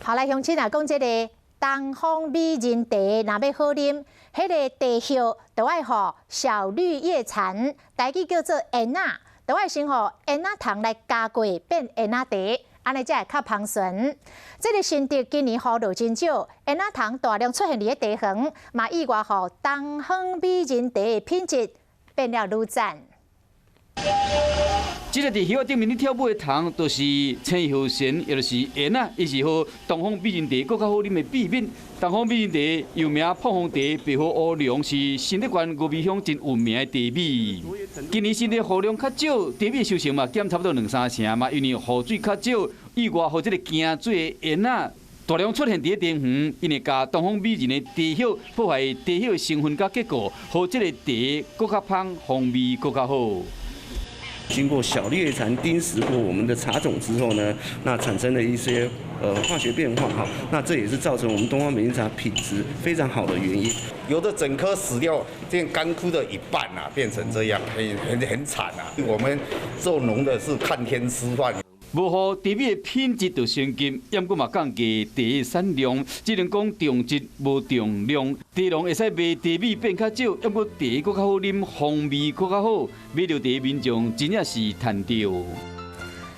好來，鄉親啊，講這個東方美人茶，若欲好啉，彼個茶葉就愛予小綠葉蟬，台語叫做煙仔，就愛先予煙仔蟲來咬過變煙仔茶，按呢才會較芳醇。這個新竹今年雨落真少，煙仔蟲大量出現佇咧茶園，嘛意外予東方美人茶的品質變了愈讚。這个佇葉仔頂面咧跳舞的蟲，就是青葉蟬，也就是煙仔，伊是予東方美人茶閣較好啉的秘密。東方美人茶又名膨風茶、白毫烏龍，是新竹縣峨眉鄉真有名的茶米。今年新竹雨量較少，茶米收成嘛減差不多兩三成嘛，因為雨水較少，意外予這个驚水的煙仔大量出現佇咧茶園，𪜶會咬東方美人的茶葉，破壞茶葉的成分佮結構，予這个茶閣較芳，風味閣較好。經過小綠葉蟬叮食過我們的茶種之後呢，那產生了一些化學變化哈，那這也是造成我們東方美人茶品質非常好的原因。有的整棵死掉，變乾枯的一半啊，變成這樣，很很很慘啊。我們做農的是看天吃飯。無予茶米的品質就升級，毋過嘛降低茶的產量，只能講重質無重量。茶農會使賣茶米變較少，毋過茶閣較好啉，風味閣較好，買著茶民眾真正是趁著。